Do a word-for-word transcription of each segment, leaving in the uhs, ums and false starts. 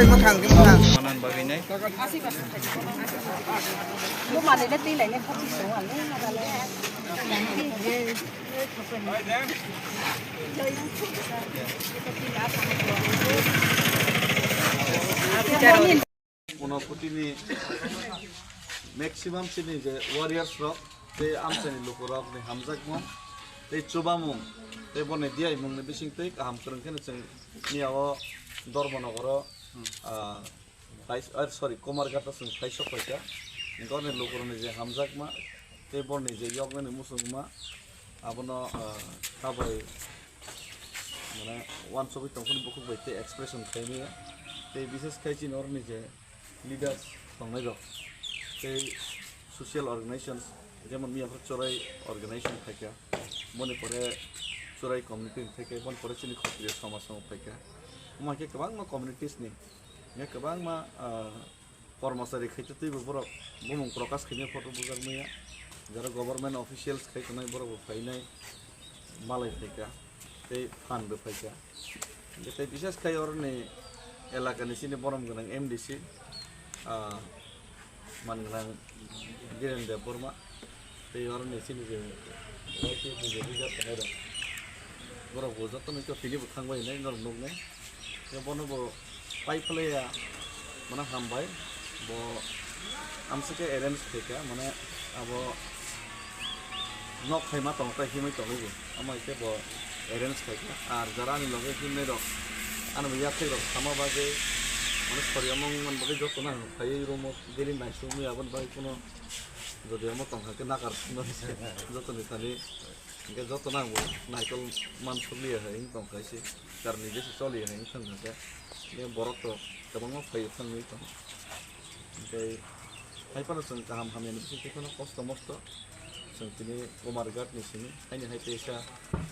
Mwthang khe mwthang. Manan bagwi nai. Unakutini maximum chini je warriors rok tei amchaini lukurokni hamjakmung tei chubamung tei boni diyaimungni bisingtwi kaham kwrwng kheno chwng miyao Dharmanagaro, ah, Thai-, ah, sorry, Kumarghato chwng thaisok paikha. Borni lukurokni je hamjakma tei borni je yoknani muchungma, abono, ah, tabai, mane, uansugwi tongphuru bukhuk bai tei expression khaimaya. Tei bises khai chini oroni je leaders tongnairok tei social organizations, jemon miyapra Chorai organization phaikha, boni pore Chorai community phaikha, boni pore chini Khotriya somaj rok phaikha. Omo hai khe kwbangma communities ni Hingke kwbangma, ah, kormosari khaito twibo borok bumung prokash khainai photo bujak maya. Jara government officials khai tongnai borok bo phainai malai phaikha tei phan bo phaikha. Hingke tei bises khai oroni elakani chini borom gwnang M D C, ah, man gwnang Dhiren Debbarma. Tei oroni chini je Y T F ni je leader tongnai rok, borok bo jotono khe tini bo thang bai hinwi norok nuknai. Tei bono bo pai phlaiya, mane hambai, bo amsike arrange khaikha, mane abo nok khaima tong tai himwi tongwi bo, amo hai khe bo arrange khaikha. Ar jara ani loge himnai rok, ani bo yathek rok sama bagwi, mane sori omo wngmani bagwi jotono ang phaiwi room o daily naisingwi aboni bagwi kuno Jodi omo tongkha khe nakar phunuknai se jotoni thani, hingke jotono ang bo naikol mansukliya hai wng tongkha se, karni jesa choliya hai wng thangkha khe, hingke borok to kwbangma phaiyo thangwi tongo. Hingke hai phano chwng kaham hamyani bisingtwi phano kosto mosto chwng tini Kumarghat ni simi, haini hai teisa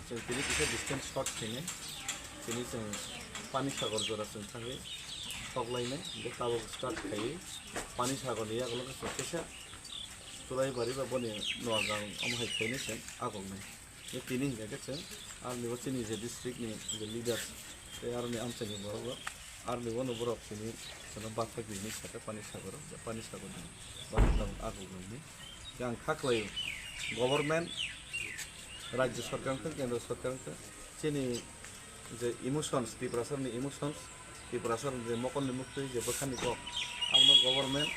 chwng tini kisa distance short khainai, tini chwng Pani Sagar jora chwng thangwi soklainai, hingke tabuk start khaiwi Pani Sagar ni yagulo khe chwng kisa Churaibari ba boni Noagang omo hai khainai chwng agognai. Tei tini hingka khe chwng aroni bo chini je district ni je leaders tei aroni amchaini borok rok aroni bono borok tini chwngno bathakdi hinwi sakha Pani Sagar o, je Pani Sagar ni bathakna agognai hinwi. Tei ang kha khlaio government, rajya sarkar wngthung, kendra sarkar wngthung, chini je emotions, Tiprasarni emotions, Tiprasarni je mokolni muktwi je bwkhani kok, abono government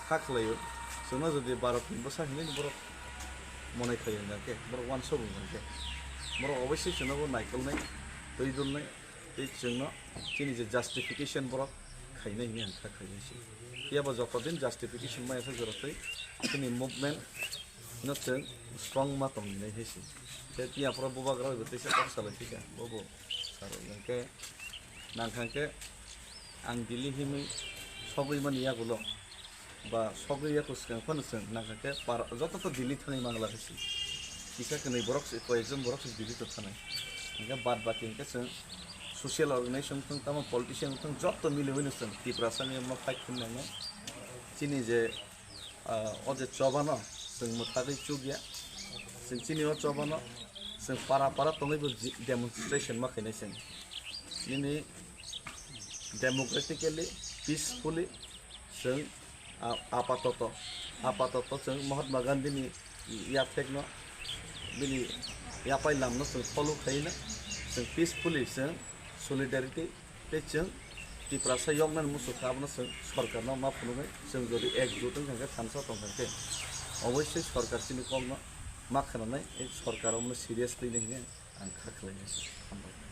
kha khlaio. Chwngno jodi Bharatni bwsa hinwi borok monai khlai hwnkha khe, borok uansuk hwnkha khe, borok oboisoi chwngno bo naikolnai, twi dulnai, tei chwngno chini je justification borok khainai hinwi ang kha khlainai se. Phiya bo joto din justification maya se jora twi chini movement no chwng strong ma tong dinai hai se. Tei phiya phoro bubagra bai bo teisa kok salai thika, bo bo sar hwnkhe nang kha khe ang Delhi himwi sogwi mani yagulo ba sogwi yaku swkang phano chwng nang kha khe par-, joto to Delhi thangwi mangla hai se. Kisa kwnwi borok se, koi ekjon borok se Delhi to thanai. Hingkhe bad baki hingkhe chwng social organization wngthung, tamo politician wngthung, joto miliwi no chwng Tiprasa ni omo fight khlai nangnai. Chini je Ah, o je chobano chwng mwthagwi chukya. Chwng chini o chobano chwng para para tongwi bo ji-, demonstration ma khainai chwng. Nini democratically, peacefully chwng, ah, apatoto, apatoto chwng Mahatma Gandhi ni yaphekno, bini yapai lamno chwng follow khaina, chwng peacefully chwng solidarity Tei chwng Tiprasa yoknani muchung kha, abono chwng sorkarno ma phunuknai. Chwng jodi ekjut wngkha khe, thansa tongkha khe, oboisoi sorkar chini kokno ma khwnanai, ei sorkar omono seriously nai hwnwi ang kha khlainai. Hambai.